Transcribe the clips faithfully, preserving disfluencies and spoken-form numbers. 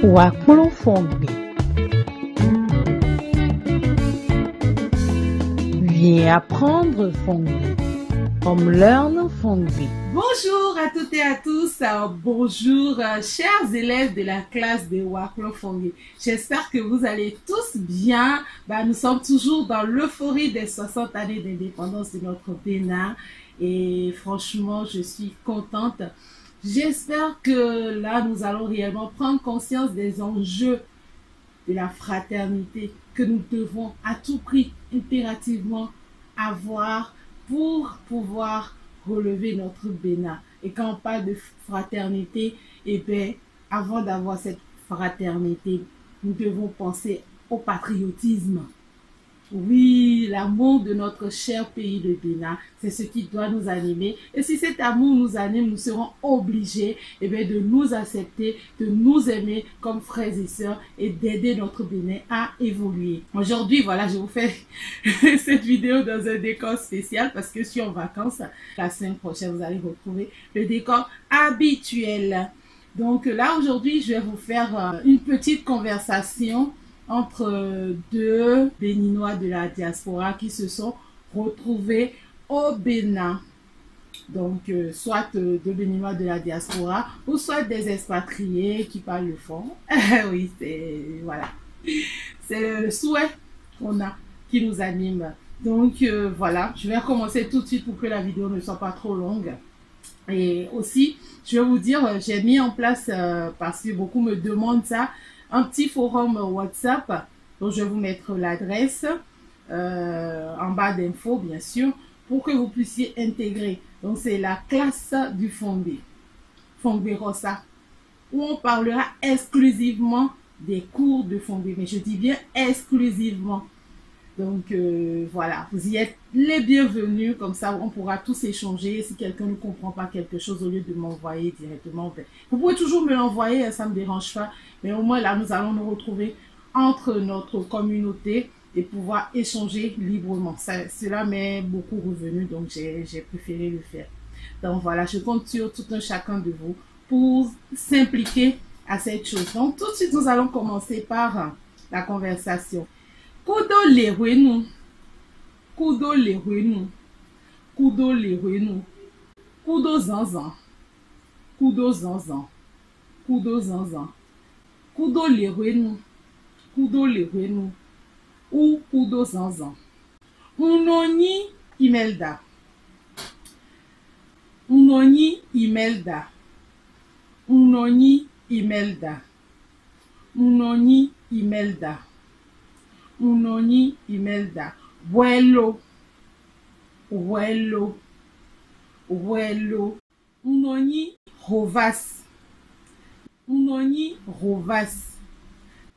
Wá kplɔ́n Fɔngbe. Viens apprendre Fongbe. Comme learn Fongbe. Bonjour à toutes et à tous. Euh, bonjour, euh, chers élèves de la classe de Waklo Fongbe. J'espère que vous allez tous bien. Bah, nous sommes toujours dans l'euphorie des soixante années d'indépendance de notre Bénin. Et franchement, je suis contente. J'espère que là, nous allons réellement prendre conscience des enjeux de la fraternité que nous devons à tout prix impérativement avoir pour pouvoir relever notre Bénin. Et quand on parle de fraternité, eh bien, avant d'avoir cette fraternité, nous devons penser au patriotisme. Oui, l'amour de notre cher pays de Bénin, c'est ce qui doit nous animer. Et si cet amour nous anime, nous serons obligés, eh bien, de nous accepter, de nous aimer comme frères et sœurs et d'aider notre Bénin à évoluer. Aujourd'hui, voilà, je vous fais cette vidéo dans un décor spécial parce que je suis en vacances. La semaine prochaine, vous allez retrouver le décor habituel. Donc là, aujourd'hui, je vais vous faire euh, une petite conversation entre euh, deux Béninois de la diaspora qui se sont retrouvés au Bénin. Donc, euh, soit euh, deux Béninois de la diaspora ou soit des expatriés qui parlent le fond. Oui, c'est, voilà. C'est le, le souhait qu'on a qui nous anime. Donc, euh, voilà, je vais commencer tout de suite pour que la vidéo ne soit pas trop longue. Et aussi, je vais vous dire, euh, j'ai mis en place, euh, parce que beaucoup me demandent ça, un petit forum WhatsApp. Donc, je vais vous mettre l'adresse euh, en bas d'infos, bien sûr, pour que vous puissiez intégrer. Donc, c'est la classe du Fongbe, Fongbe Rosa, où on parlera exclusivement des cours de Fongbe. Mais je dis bien exclusivement. Donc euh, voilà, vous y êtes les bienvenus, comme ça on pourra tous échanger. Si quelqu'un ne comprend pas quelque chose, au lieu de m'envoyer directement, ben, vous pouvez toujours me l'envoyer, hein, ça ne me dérange pas. Mais au moins là, nous allons nous retrouver entre notre communauté et pouvoir échanger librement. Ça, cela m'est beaucoup revenu, donc j'ai préféré le faire. Donc voilà, je compte sur tout un chacun de vous pour s'impliquer à cette chose. Donc tout de suite, nous allons commencer par la conversation. Kudo lehwenu, kudo lehwenu, kudo lehwenu, kudo zanzan, kudo zanzan, kudo zanzan, kudo lehwenu, kudo lehwenu, ou kudo zanzan. Un nɔ nyí Imelda. Un nɔ nyí Imelda. Un nɔ nyí Imelda. Un nɔ nyí Imelda. Un nɔ nyí Imelda. Hwɛlo. Hwɛlo. Hwɛlo. Un nɔ nyí Hovas. Un nɔ nyí Hovas.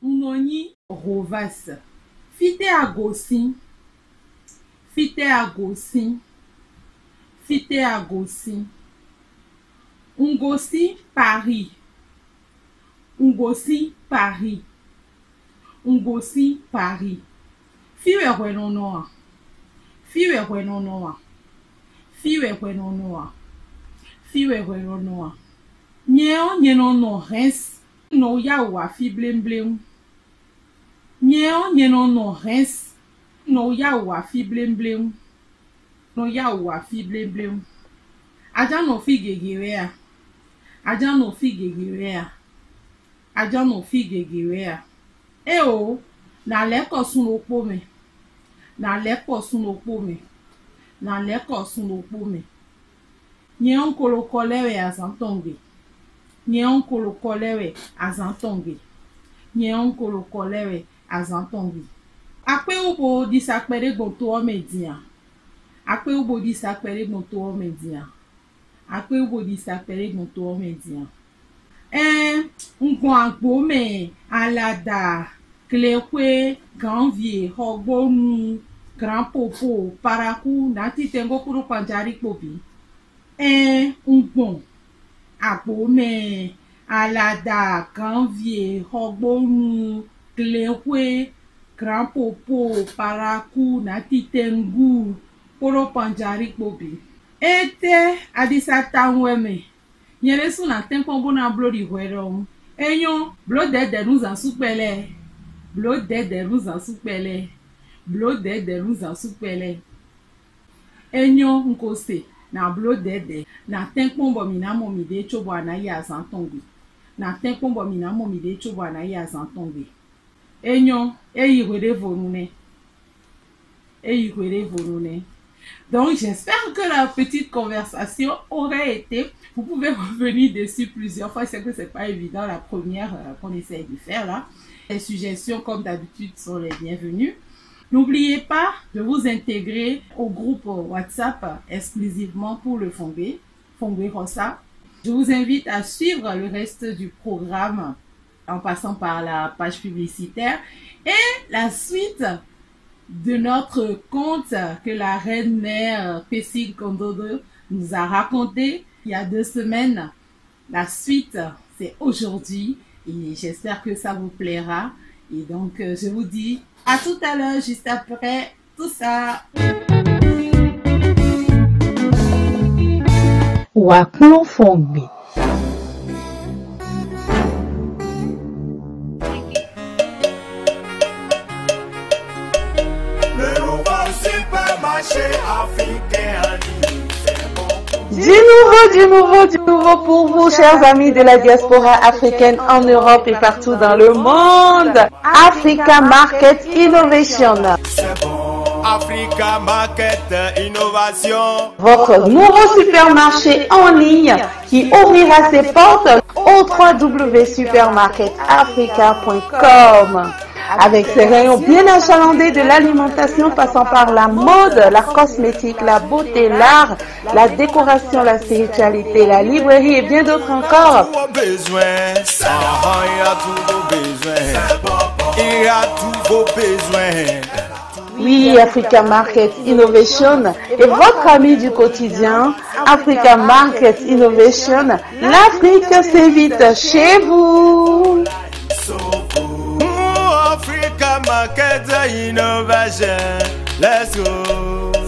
Un nɔ nyí Hovas. Fítɛ́ a gosín? Fítɛ́ a gosín? Fítɛ́ a gosín? Un gosín Paris. Un gosín Paris. Un gosín Paris. Fí wɛ hwɛ nɔ nɔ a? Fí wɛ hwɛ nɔ nɔ a? Fí wɛ hwɛ nɔ nɔ a? Fí wɛ hwɛ nɔ nɔ a? Nyɛ ɔ́, nyɛ nɔ nɔ Reims, nɔ yá wǔ wá fí bléwúbléwú. Nyɛ ɔ́, nyɛ nɔ nɔ Reims, nɔ yá wǔ wá fí bléwúbléwú. Nɔ yá wǔ wá fí bléwúbléwú. A ján nɔ fí gěgé wɛ a? A ján nɔ fí gěgé wɛ a? A ján nɔ fí gěgé wɛ a? Éeǒ, nǎ lɛ́ kɔ sun ɖokpó mɛ. Nǎ lɛ́ kɔ sun ɖokpó mɛ. Nǎ lɛ́ kɔ sun ɖokpó mɛ. Nyɛ ɔ́, un ko ɖo kɔ lɛ́ wɛ azǎn tɔn gbe. Nyɛ ɔ́, un ko ɖo kɔ lɛ́ wɛ azǎn tɔn gbe. Nyɛ ɔ́, un ko ɖo kɔ lɛ́ wɛ azǎn tɔn gbe. Akpé wú bo ɖisa kpɛɖé gbɔn to ɔ́ mɛ din a? Akpé wú bo ɖisa kpɛɖé gbɔn to ɔ́ mɛ din a? Akpé wú bo ɖisa kpɛɖé gbɔn to ɔ́ mɛ din a? Ɛɛn, un gbɔn agbo mɛ, alada, glexwé, gǎnvie, xɔgbónu, grǎnpopo, parakú, nǎtitɛngó kpódó panjarí kpó bǐ. Ɛɛn, un gbɔn agbo mɛ, alada, gǎnvie, xɔgbónu, glexwé, grǎnpopo, parakú, nǎtitɛngú kpódó panjarí kpó bǐ. Étɛ́ aɖisa tawun wɛ mɛ? Nyɛ ɖésú ná tɛ́nkpɔ́n bó ná bló ɖi hwɛ ɖɔhun. É nyɔ́, blǒ dɛ̌dɛ̌ nú zǎnsúkpɛ lɛ́ɛ, blǒ dɛ̌dɛ̌ nú zǎnsúkpɛ lɛ́ɛ, blǒ dɛ̌dɛ̌ nú zǎnsúkpɛ lɛ́ɛ. É nyɔ́, un ko se, nǎ bló dɛ̌dɛ̌, nǎ tɛ́nkpɔ́n bɔ mǐ ná mɔ mǐɖée cóbɔ a nǎ yi azǎn tɔn gbe, nǎ tɛ́nkpɔ́n bɔ mǐ ná mɔ mǐɖée cóbɔ a nǎ yi azǎn tɔn gbe. É nyɔ́, é yi hweɖěvonu nɛ́. É yi hweɖěvonu nɛ́. Donc, j'espère que la petite conversation aurait été. Vous pouvez revenir dessus plusieurs fois. Je sais que c'est pas évident, la première euh, qu'on essaye de faire là. Les suggestions, comme d'habitude, sont les bienvenues. N'oubliez pas de vous intégrer au groupe WhatsApp exclusivement pour le Fongbe, Fongbe Rossa. Je vous invite à suivre le reste du programme en passant par la page publicitaire et la suite de notre conte que la reine mère Pessy Kondodo nous a raconté il y a deux semaines. La suite, c'est aujourd'hui et j'espère que ça vous plaira. Et donc, euh, je vous dis à tout à l'heure, juste après tout ça. Wà kplɔ́n fɔngbe. Le nouveau supermarché africain en ligne, c'est bon. Du nouveau, du nouveau, du nouveau pour vous, chers amis de la diaspora africaine en Europe et partout dans le monde. Africa Market Innovation. C'est bon. Africa Market Innovation. Votre nouveau supermarché en ligne qui ouvrira ses portes au trois W supermarket africa point com. Avec ses rayons bien achalandés de l'alimentation passant par la mode, la cosmétique, la beauté, l'art, la décoration, la spiritualité, la librairie et bien d'autres encore. Au besoin, ah, il y a tous vos besoins. Il y a tous vos besoins. Oui, Africa Market Innovation est votre ami du quotidien. Africa Market Innovation, l'Afrique s'invite chez vous. Africa Market Innovation. Let's go.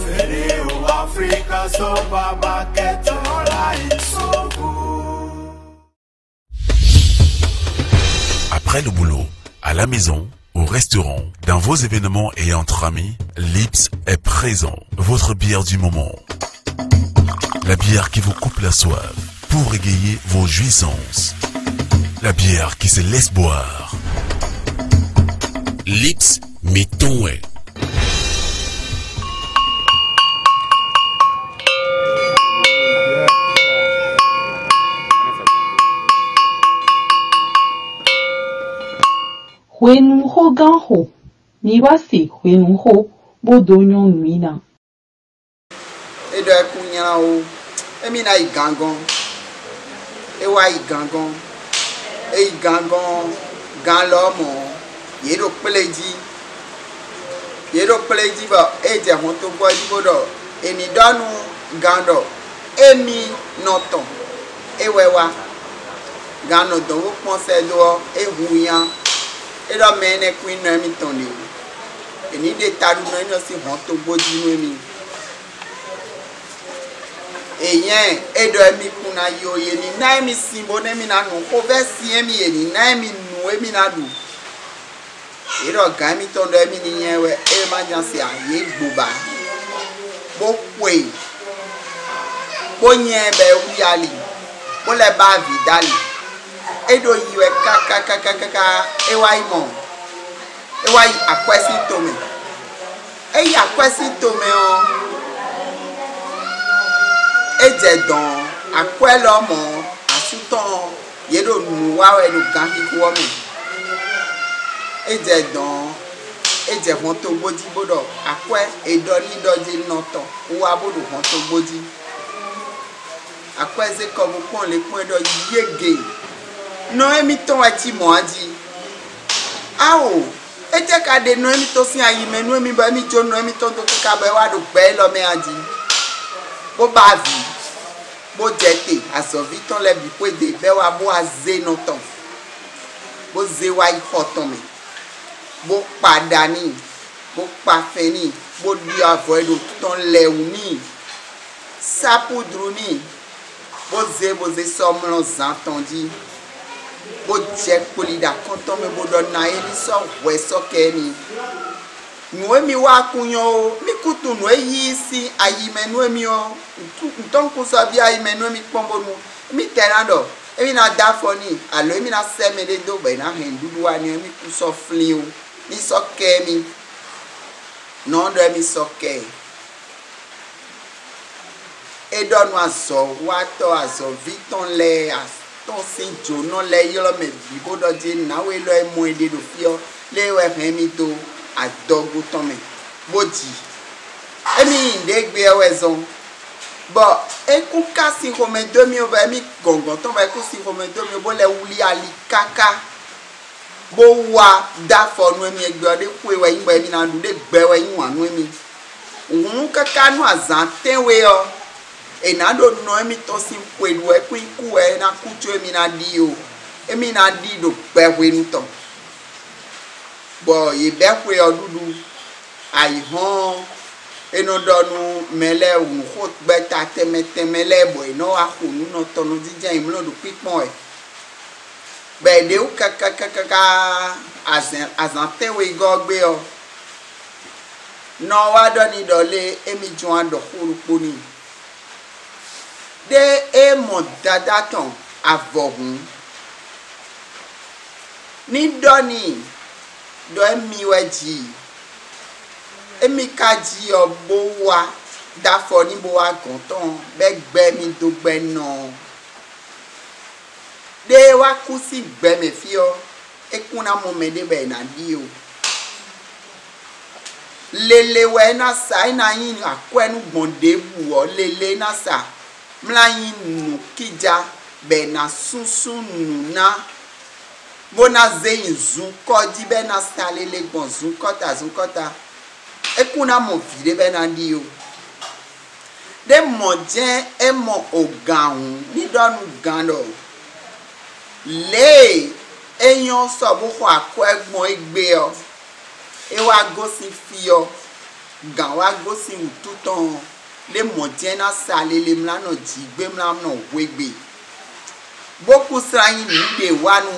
Venez au Africa Supermarket Online. Après le boulot, à la maison, au restaurant, dans vos événements et entre amis, Lips est présent. Votre bière du moment. La bière qui vous coupe la soif pour égayer vos jouissances. La bière qui se laisse boire. Lips, mettons ouais. Hwenuxó gán xo, mi wá se hwenuxó bó dó nyɔ́ nǔ i ná. É ɖɔ é kú nylá ó, émí ná yi gangɔn. É wá yi gangɔn. É yi gangɔn, gan lɔ mɔ̌, yě ɖo kplé jí. Yě ɖo kplé jí bɔ é jɛ hɔntogbó ɔ́ jí bó ɖɔ è nǐ ɖɔ nú gan ɖɔ émí nɔ tɔn é wɛ wá. Gan nɔ dɔn bó kpɔ́n sɛ́ dó ɔ́, é hu nya. É ɖɔ mɛ énɛ́ kún nyí nɔ émítɔn ɖě ó. È nǐ ɖe taɖunɔ énɛ́ ɔ́ sín hɔntogbó jí nú émí. Ènyɛ́ é ɖɔ émí kún ná yi ó, yě ní ná émí sin bónú émí ná nu xovɛ́ sin émí, yě ní ná émí nǔ émí ná ɖu. Yě ɖɔ gǎn émítɔn ɖɔ émí ní nyá ɛ wɛ, é má nya se ǎ, yě gbo ba, bó xwe, bó nyá ɛ bɔ é wlí ali, bó lɛ́ bá avǐ dó ali. É ɖo yi wɛ káká káká káká, é wá yi mɔ, é wá yi akwɛ́ sín tomɛ. É yi akwɛ́ sín tomɛ ɔ́, é jɛ dɔ̌n, akwɛ́ lɔ mɔ̌ asú tɔn ɔ́, yě ɖo nǔ wa wɛ ɖo ganxixo ɔ́ mɛ. É jɛ dɔ̌n, é jɛ hɔntogbó jí bó ɖɔ akwɛ́ è ɖɔ n'i ɖɔ jé nɔ tɔn wá bó ɖo hɔntogbó jí. Akwɛ́ zé kɔ bó kpɔ́n lě kpɔ́n é ɖɔ yěgě, nɔ émítɔn wɛ cí mɔ̌ a jí. Ao, étɛ́ ka ɖe nɔ émítɔn sín ayi mɛ nú émí bɔ émí jó nɔ émítɔn dó káká bɔ é wá ɖo gbɛ élɔ́ mɛ a jí? Bó ba avǐ, bó jɛ te, azɔ̌ví tɔn lɛ́ɛ bǐ xwedó e bɔ é wá bó wá zé nɔ tɔn, bó zé wá yi xɔ tɔn mɛ, bó kpa ɖa n'i, bó kpa fɛn n'i, bó ɖyɔ́ avɔ e ɖo tɔn lɛ́ɛ wú n'i, sá púdru n'i, bó zé bó zé sɔ́ mlɔ́ zan tɔn jí. bó jɛ kpoli ɖo akɔ́n tɔn mɛ bó ɖɔ ná é ní sɔ́ hwɛ sɔ́ kɛ émí. Nǔ e mi wa kún nyɔ́ ó, mí kún tunwun nǔ e yí sín ayi mɛ nú émí ɔ́, ntɔ́n kún sɔ́ byɔ́ ayi mɛ nú émí kpɔ́n bónú émí tɛ ná ɖɔ émí ná dó afɔ n'i, alo émí ná sɛ́ mɛɖé dó bɔ è nǎ hɛn nǔɖuɖu wá n'i ɔ́, émí kún sɔ́ flín ó, ní sɔ́ kɛ émí. Nɔ́ ɖɔ émí sɔ́ kɛ ɛ. É ɖɔ nú azɔ̌watɔ́ azɔ̌ví tɔn lɛ́ɛ, atɔ́ sín jǒnɔ lɛ́ɛ ylɔ́ mɛ bǐ bó ɖɔ jí nǎwe élɔ́ e mɔ è ɖe ɖo fí ɔ́, lě e wɛ hɛn mì dó adɔgo tɔn mɛ, bó ji. Émí nyi nǔɖé gbe ɔ́ wɛ zɔ́n, bɔ é kún ka sin xomɛ dó mì ó, bɔ émí gɔ̌ngɔ́n tɔn bɔ é kún sin xomɛ dó mì ó, bó lɛ́ wlí ali káká, bó wá dó afɔ nú émí. Égbé ɔ́, ɖé xwe wɛ nyí bɔ émí ná ɖu, ɖé gbɛ wɛ nyí wǎn nú émí. Hǔn káká nú azǎn tɛ́nwe ɔ́, è nǎ ɖo nɔ émítɔn sín xwe ɖu wɛ kún nyí kú wɛ é ná kú có émí ná ɖi ó; émí ná ɖi ɖo gbɛhwenu tɔn. Bɔ yě bɛ́ xwe ɔ́ ɖuɖu. Ayǐhɔ́n ɔ́, è nɔ ɖɔ nú mɛ lɛ́ɛ nǔxogbɛ́ta tɛnmɛ tɛnmɛ lɛ́ɛ bɔ yě nɔ wá xo nǔ nɔ tɔn nɔ jínjɔ́n ayǐ mlɔ́ ɖo kpínkpɔ́n wɛ. Bɔ è ɖě wú káká káká azǎn tɛ́nwegɔ́ ɔ́ gbe ɔ́, nɔ ɔ́ wá ɖɔ n'i ɖɔ lé émí jɔ́n wá ɖɔ xó ɖokpó n'i. Ɖé é mɔ dadá tɔn avɔ hǔn, ní ɖɔ n'i ɖɔ émí wɛ ji i. Émí ka ji ɔ́ bó wá dó afɔ n'i bó wá gɔ̌n tɔn bɔ é gbɛ́ mì dó gbɛ́ nɔ ɔ́. Ɖé é wá kú sín gbɛ mɛ fí ɔ́, é kún ná mɔ mɛɖé bɔ è nǎ ɖi ó. Lele wɛ é ná sa, é ná nyí akwɛ́ nú gbɔn ɖěbǔ ɔ́, lele é ná sa, mlá nyí nǔkíjá, bɔ è nǎ súnsún nǔ ná, bó ná zé nyi zunkɔ́ jí, bɔ é ná sa lele gbɔn zunkɔ́ta zunkɔ́ta. É kún ná mɔ vǐ ɖé bɔ é ná ɖi ó. Ɖé mɔ̌ jɛ́n é mɔ ogǎn hǔn ní ɖɔ nú gǎn ɖɔ: Lě e é nyɔ́ sɔ bó xɔ akwɛ́ gbɔn égbé ɔ́, é wá gosín fí ɔ́, gǎn wá gosín wǔtu tɔn ɔ́, ɖé mɔ̌ jɛ́n ná sa lele mlánɔ jǐgbémlánɔ hwegbe, bó kún slá nyí nǔ ɖě wa nú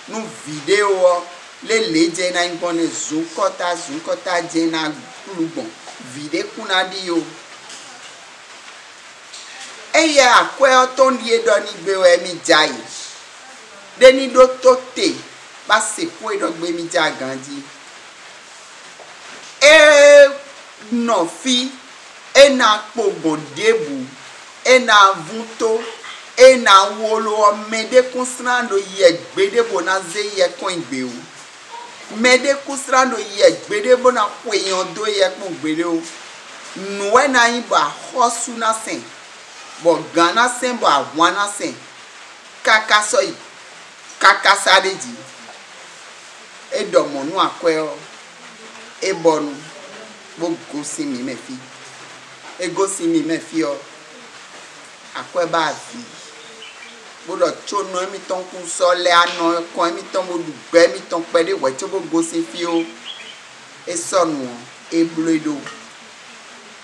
nú vǐ ɖé ó ɔ́, lě lě jɛ́n ná nyí gbɔn nɛ́, zunkɔ́ta zunkɔ́ta jɛ́n ná kplú gbɔn, vǐ ɖé kún ná ɖi ó. Éyɛ́ akwɛ́ ɔ́ tɔn ɖíe ɖɔ ní gbé wɛ mì jɛ ayǐ, ɖé ní ɖótó te bá se xó e ɖɔ gbé mì jɛ agǎn jí. É nɔ fí, é ná kpo gbɔn ɖěbǔ, é ná vún tó, é ná wló ɔ́, mɛɖé kún slán ɖo yɛ gbeɖé bó ná zé yɛ kɔn nyi gbě ó. Mɛɖé kún slán ɖo yɛ gbeɖé bó ná xwe nyɔ dó yɛ kpɔ́n gbeɖé ó. Nǔ wɛ ná nyí bɔ axɔ́sú ná sɛn, bɔ gǎn ná sɛn, bɔ ahwan ná sɛn, káká sɔ́ yi káká sá ɖ'é jí. É ɖɔ mɔ̌ nú akwɛ́ ɔ́, é bɔnu, bó gosín mǐ mɛ fí. É gosín mǐ mɛ fí ɔ́, akwɛ́ ba avǐ, bó ɖɔ có nɔ émítɔn kún sɔ́ lɛ́ anɔ kɔn émítɔn bó ɖu gbɛ émítɔn kpɛɖé hwɛ̌ cóbó gosín fí ó. É sɔ́ nǔ ɔ́, é bló e ɖó,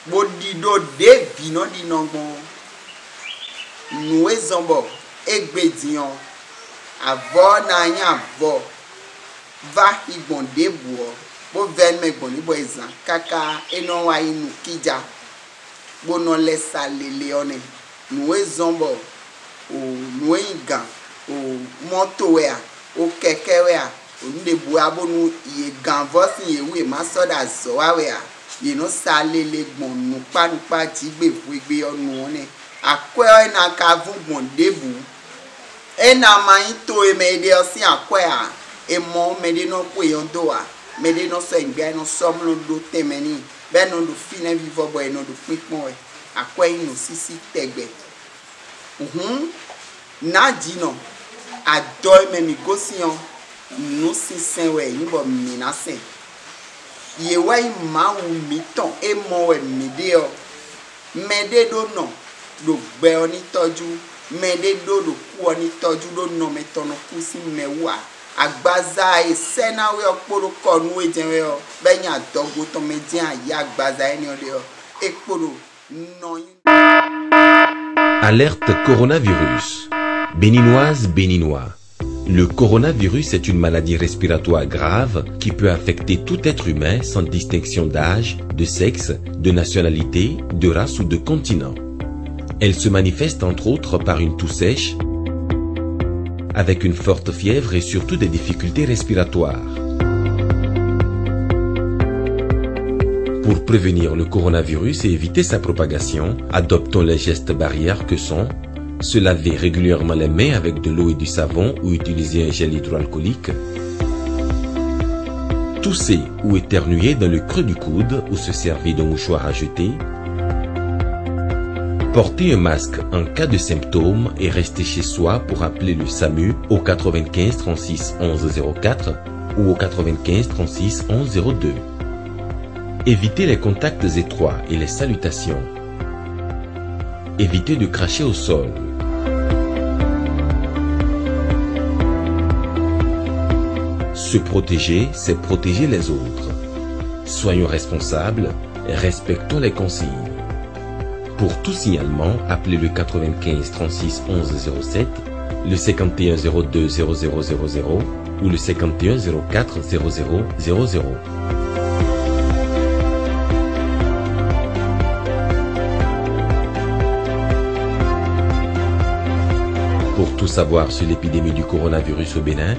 bó ɖi ɖó ɖěbǐ nɔ ɖi nɔ gbɔn ɔ́. Nǔ e zɔ́n bɔ é gbe din ɔ́, avɔ ɔ́ ná nyí avɔ vá xi gbɔn ɖěbǔ ɔ́, bó vɛ́ nú mɛ gbɔn ní bɔ è zǎn káká é nɔ wá nyí nukíja, bó nɔ lɛ́ sa lele ɔ́ nɛ́. Nǔ e zɔ́n bɔ o nǔ e nyí gǎn, o mɔ́to wɛ a, o kɛkɛ́ wɛ a, o nǔ ɖěbǔ wɛ a, bónú yě gǎn vɔ́ sín yě wú, yě má sɔ́ ɖo azɔ̌ wa wɛ a, yě nɔ sa lele gbɔn nukpá nukpá jǐgbe hwegbe ɔ́ nu ɔ́ nɛ́. Akwɛ́ ɔ́ e ná ka vún gbɔn ɖěbǔ, é ná ma nyí to e mɛ e ɖe ɔ́ sín akwɛ́ ǎ. È mɔ ɔ́, mɛɖé nɔ xwe nyɔ́ dó ǎ, mɛɖé nɔ sɔ́ nyi gbé, é nɔ sɔ́ mlɔ́ ɖó tɛnmɛ n'i, bɔ é nɔ ɖo fínɛ́ vívɔ́ bɔ è nɔ ɖo kpínkpɔ́n wɛ. Akwɛ́ nyí nǔsísí tɛgbɛ. Hǔn, nǎjinɔ, adɔ e mɛ mǐ gosín ɔ́, nǔsinsɛn wɛ è nyǐ bɔ mǐ ná sɛn. Yě wɛ nyí Mawu mǐtɔn e mɔ wɛ mǐ ɖe ɔ́. Mɛɖé ɖó nɔ ɖo gbɛ ɔ́ ní tɔ́jú, mɛɖé ɖó ɖo kú ɔ́ ní tɔ́jú ɖó nɔ mɛtɔn nɔ kú sín mɛ wú ǎ. Agbaza e è sɛ́ ná we ɔ́ kpo ɖó kɔ nú we jɛ́n wɛ ɔ́, bɔ é nyí adɔgo tɔn mɛ jɛ́n a yí agbaza énɛ́ ɔ́ ɖe ɔ́, é kpo ɖo nɔ nyí. Alerte coronavirus. Béninoise, Béninois. Le coronavirus est une maladie respiratoire grave qui peut affecter tout être humain sans distinction d'âge, de sexe, de nationalité, de race ou de continent. Elle se manifeste entre autres par une toux sèche, avec une forte fièvre et surtout des difficultés respiratoires. Pour prévenir le coronavirus et éviter sa propagation, adoptons les gestes barrières que sont se laver régulièrement les mains avec de l'eau et du savon ou utiliser un gel hydroalcoolique. Tousser ou éternuer dans le creux du coude ou se servir d'un mouchoir à jeter. Porter un masque en cas de symptômes et rester chez soi pour appeler le SAMU au quatre-vingt-quinze trente-six onze zéro quatre ou au quatre-vingt-quinze trente-six onze zéro deux. Éviter les contacts étroits et les salutations. Éviter de cracher au sol. Se protéger, c'est protéger les autres. Soyons responsables, respectons les consignes. Pour tout signalement, appelez le quatre-vingt-quinze trente-six onze zéro sept, le cinquante et un zéro deux zéro zéro zéro zéro ou le cinquante et un zéro quatre zéro zéro zéro zéro. Pour tout savoir sur l'épidémie du coronavirus au Bénin,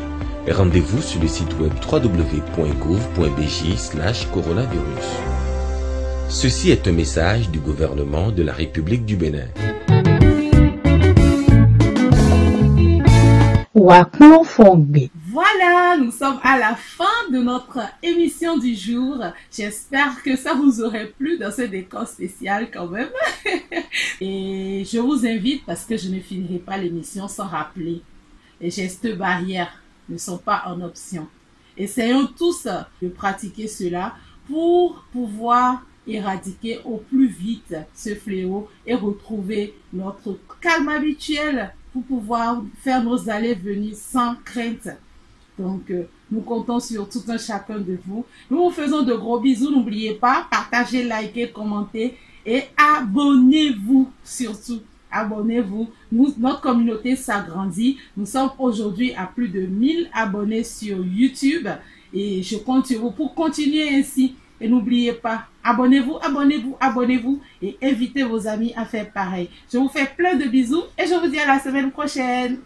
rendez-vous sur le site web trois w point gouv point b j slash coronavirus. Ceci est un message du gouvernement de la République du Bénin. Wà kplɔ́n fɔn gbe. Voilà, nous sommes à la fin de notre émission du jour. J'espère que ça vous aurait plu dans ce décor spécial quand même. Et je vous invite, parce que je ne finirai pas l'émission sans rappeler, les gestes barrières ne sont pas en option. Essayons tous de pratiquer cela pour pouvoir éradiquer au plus vite ce fléau et retrouver notre calme habituel pour pouvoir faire nos allées-venues sans crainte. Donc, euh, nous comptons sur tout un chacun de vous. Nous vous faisons de gros bisous. N'oubliez pas, partagez, likez, commentez et abonnez-vous surtout. Abonnez-vous. Nous, notre communauté s'agrandit. Nous sommes aujourd'hui à plus de mille abonnés sur YouTube. Et je compte sur vous pour continuer ainsi. Et n'oubliez pas, abonnez-vous, abonnez-vous, abonnez-vous et invitez vos amis à faire pareil. Je vous fais plein de bisous et je vous dis à la semaine prochaine.